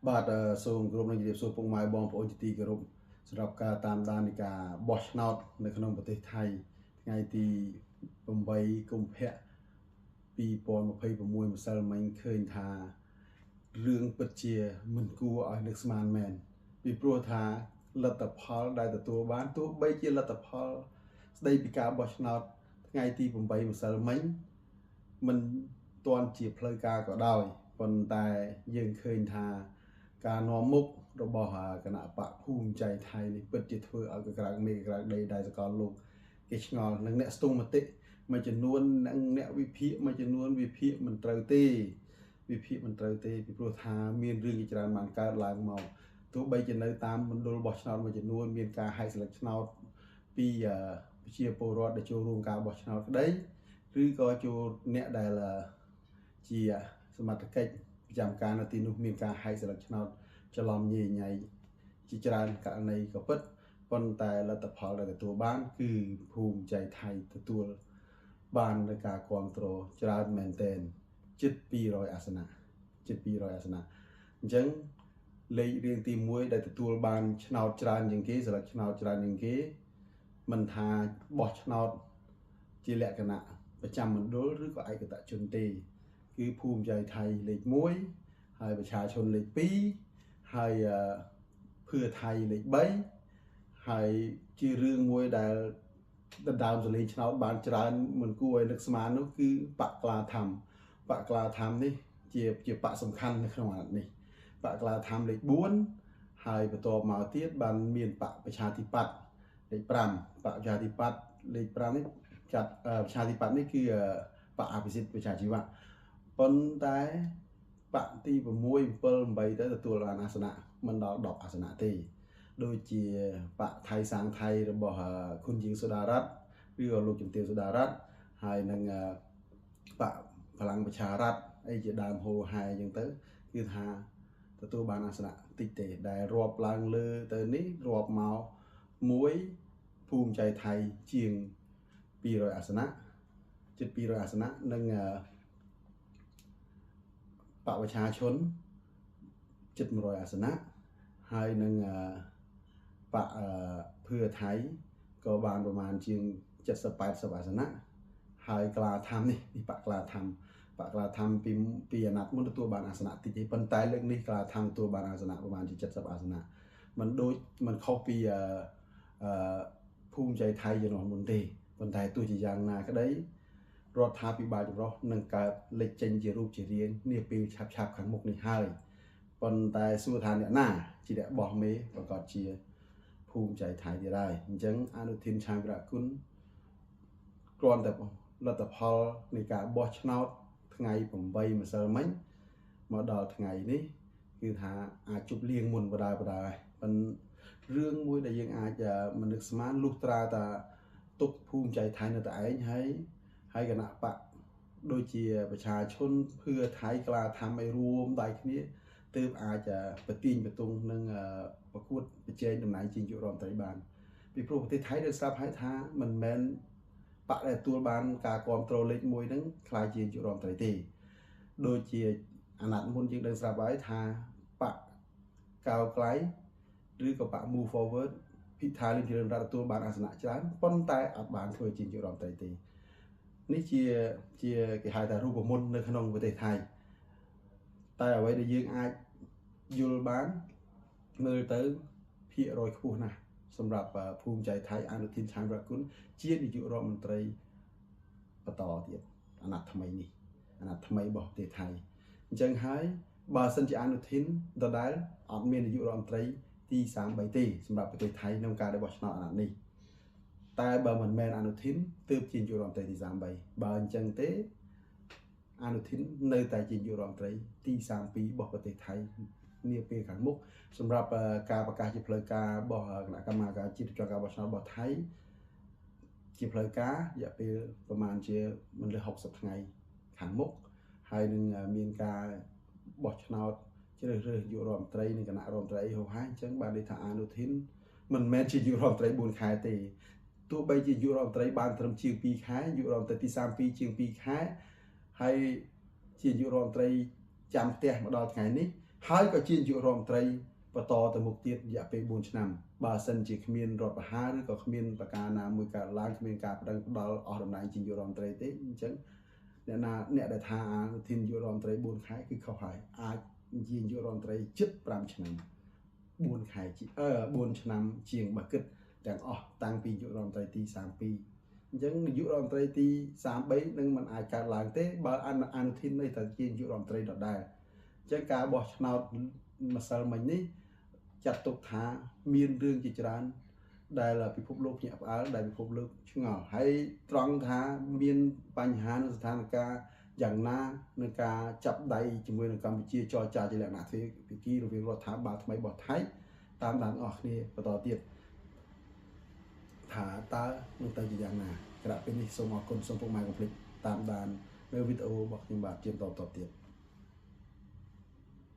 បាទសូមគោរពនឹងជម្រាបសួរពុកម៉ែបងប្អូនជាទីគោរពសម្រាប់ការតាមដាននៃការបោះឆ្នោតនៅក្នុងប្រទេសថៃថ្ងៃទី8កុម្ភៈ2026ម្សិលមិញឃើញថារឿងពិតជាមិនគួរឲ្យនឹកស្មានមែនពីព្រោះថាលទ្ធផលដែលទទួលបានទោះបីជាលទ្ធផលស្ដីពីការបោះឆ្នោតថ្ងៃទី8ម្សិលមិញមិនទាន់ជាផ្លូវការក៏ដោយប៉ុន្តែយើងឃើញថាការនាំមុខរបស់គណៈបកភូមិចៃថៃនេះពិតជាធ្វើឲ្យកក្រើកមេកក្រើកដីដែលសកលលោកគេឆ្ងល់និងអ្នកស្ទង់មតិមួយចំនួននិងអ្នកវិភាគមួយចំនួនវិភាគមិនត្រូវទេវិភាគមិនត្រូវទេពីព្រោះថាមានរឿងជាច្រើនបានកើតឡើងមកទោះបីជានៅតាមមណ្ឌលបោះឆ្នោតមួយចំនួនមានការហែកស្លឹកឆ្នោតពីប្រជាពលរដ្ឋដែលចូលរួមការបោះឆ្នោតក្តីឬក៏ចូលអ្នកដែលជាសមត្ថកិច្ចប្រចាំការនៅទីនោះមានការហែកស្លឹកឆ្នោតច្រឡំញ៉ៃញ៉ៃជាច្រើនករណីក៏ពិតប៉ុន្តែលទ្ធផលដែលទទួលបានគឺភូមិចៃថៃទទួលបាននៅការគ្រប់គ្រងច្រើនមែនទែនជិត200អាសនៈជិត200អាសនៈអញ្ចឹងលេខរៀងទី1ដែលទទួលបានឆ្នោតច្រើនជាងគេស្លឹកឆ្នោតច្រើនជាងគេមិនថាបោះឆ្នោតជាលក្ខណៈប្រចាំមណ្ឌលឬក៏ឯកតជនទេគឺភូមិចៃថៃលេខ1ហើយប្រជាជនលេខ2ហើយភឿថៃលេខ3ហើយជារឿងមួយដែលដណ្ដើមសលេងឆ្នោតបានច្រើនមិនគួរឲ្យនឹកស្មាននោះគឺបកក្លាធម្មបកក្លាធម្មនេះជាបកសំខាន់នៅក្នុងអាណត្តិនេះបកក្លាធម្មលេខ4ហើយបន្ទាប់មកទៀតបានមានបកប្រជាធិបតេយ្យលេខ5បកប្រជាធិបតេយ្យលេខ5នេះចាត់ប្រជាធិបតេយ្យនេះគឺបកអភិសិទ្ធប្រជាជីវៈប៉ុន្តែបកទី6 7 8ទៅទទួលបានអាសនៈមិនដល់10អាសនៈទេដូចជាបកថៃសាងថៃរបស់គុណជាងសុដារ៉ាត់ឬក៏លោកជំទាវសុដារ៉ាត់ហើយនឹងបកพลังប្រឆារដ្ឋអីជាដើមហូហែអញ្ចឹងទៅគឺថាទទួលបានអាសនៈតិចទេដែលរាប់ឡើងលើទៅនេះរាប់មកមួយភូមិចៃថៃជាង200អាសនៈជិត200អាសនៈនិងបកប្រជាជនជិត100អាសនៈហើយនឹងបកភឿថៃក៏បានប្រមាណជាង70 80អាសនៈហើយក្លាធម្មនេះបកក្លាធម្មបកក្លាធម្មពីអាណត្តិមុនទទួលបានអាសនៈតិចទេប៉ុន្តែលើកនេះក្លាធម្មទទួលបានអាសនៈប្រមាណជា70អាសនៈមិនដូចមិនខុសពីអឺភូមិចៃថៃជំនាន់មុនទេប៉ុន្តែទោះជាយ៉ាងណាក្តីរដ្ឋាភិបាលចម្រុះនឹងកើតលេចចេញជារូបជារាងនាពេលឆាប់ៗខាងមុខនេះហើយប៉ុន្តែសួរថាអ្នកណាជាអ្នកបោះមេប្រកាសជាភូមិចៃថៃទៀតហើយអញ្ចឹងអនុធីនឆានវរគុណគ្រាន់តែលទ្ធផលនៃការបោះឆ្នោតថ្ងៃ8ម្សិលមិញមកដល់ថ្ងៃនេះគឺថាអាចជប់លៀងមុនបដាបដាហើយប៉ុន្តែរឿងមួយដែលយើងអាចមិននឹកស្មានលុះត្រាតាទុកភូមិចៃថៃនៅតែឯងហើយគណៈបកដូចជាប្រជាជនភឿថៃក្លាធម្មឲ្យរួមដៃគ្នាទើបអាចប្រទៀងប្រទង់នឹងប្រកួតប្រជែងតំណែងជានាយករដ្ឋមន្ត្រីបានពីព្រោះប្រទេសថៃដែលស្រាប់ហើយថាមិនមែនបកដែលទទួលបានការគ្រប់គ្រងលេខ1ហ្នឹងក្លាយជានាយករដ្ឋមន្ត្រីទេដូចជាអាណត្តិមុនយើងដឹងស្រាប់ហើយថាបកកៅក្លៃឬក៏បក Move Forward ភិថាលីមជារដ្ឋទទួលបានអាសនៈច្រើនប៉ុន្តែអត់បានធ្វើជានាយករដ្ឋមន្ត្រីទេនេះជាគេហៅថារូបមន្តនៅក្នុងប្រទេសថៃតែអ្វីដែលយើងអាចយល់បានមើលទៅភាគរយខ្ពស់ណាស់សម្រាប់ភូមិចៃថៃអនុធីនឆានវរគុណជានាយករដ្ឋមន្ត្រីបន្តទៀតអាណត្តិថ្មីនេះអាណត្តិថ្មីរបស់ប្រទេសថៃអញ្ចឹងហើយបើសិនជាអនុធីនដដែលអត់មាននាយករដ្ឋមន្ត្រីទី33ទេសម្រាប់ប្រទេសថៃក្នុងការបោះឆ្នោតអាណត្តិនេះតែបើមិនមែនអនុធីនទើបជានាយករដ្ឋមន្ត្រីទី33បើអញ្ចឹងទេអនុធីននៅតែជានាយករដ្ឋមន្ត្រីទី32របស់ប្រទេសថៃនាពេលខាងមុខសម្រាប់ការប្រកាសជាផ្លូវការរបស់គណៈកម្មាធិការជាតិរៀបចំការបោះឆ្នោតរបស់ថៃជាផ្លូវការរយៈពេលប្រមាណជាមិនលើស60ថ្ងៃខាងមុខហើយនឹងមានការបោះឆ្នោតជ្រើសរើសនាយករដ្ឋមន្ត្រីនិងគណៈរដ្ឋមន្ត្រីហោហាអញ្ចឹងបានន័យថាអនុធីនមិនមែនជានាយករដ្ឋមន្ត្រី4ខែទេទោះបីជានាយករដ្ឋមន្ត្រីបានត្រឹមជាង2ខែនាយករដ្ឋមន្ត្រីទី32ជាង2ខែហើយជានាយករដ្ឋមន្ត្រីចាំផ្ទះមកដល់ថ្ងៃនេះ ហើយក៏ជានាយករដ្ឋមន្ត្រីបន្តទៅមុខទៀតរយៈពេល4ឆ្នាំបើសិនជាគ្មានរដ្ឋប្រហារឬក៏គ្មានប្រការណាមួយកើតឡើងគ្មានការប្តឹងផ្ដាល់អស់តំណែងជានាយករដ្ឋមន្ត្រីទេអញ្ចឹងអ្នកណាអ្នកដែលថាអនុធាននាយករដ្ឋមន្ត្រី4ខែគឺខុសហើយអាចជានាយករដ្ឋមន្ត្រីជិត5ឆ្នាំ4ខែជា4ឆ្នាំជាងបើគិតទាំងអស់តាំងពីនាយករដ្ឋមន្ត្រីទី32អញ្ចឹងនាយករដ្ឋមន្ត្រីទី33នឹងមិនអាចកើតឡើងទេបើអនុធាននៅតែជានាយករដ្ឋមន្ត្រីដដែលអញ្ចឹងការបោះឆ្នោតម្សិលមិញនេះចាត់ទុកថាមានរឿងជាច្រើនដែលពិភពលោកភ្ញាក់ផ្អើលដែលពិភពលោកឆ្ងល់ហើយត្រង់ថាមានបញ្ហានឹងស្ថានភាពយ៉ាងណានឹងការចាប់ដៃជាមួយនឹងកម្ពុជាចរចាជាលក្ខណៈទ្វេភាគីរវាងរដ្ឋាភិបាលថ្មីរបស់ថៃតាមដានអស់គ្នាបន្តទៀតថាតើនឹងទៅជាយ៉ាងណាក្រៅពីនេះសូមអរគុណសូមពុកម៉ែកុំភ្លេចតាមដាននៅវីដេអូរបស់ខ្ញុំបាទជាបន្តទៀត។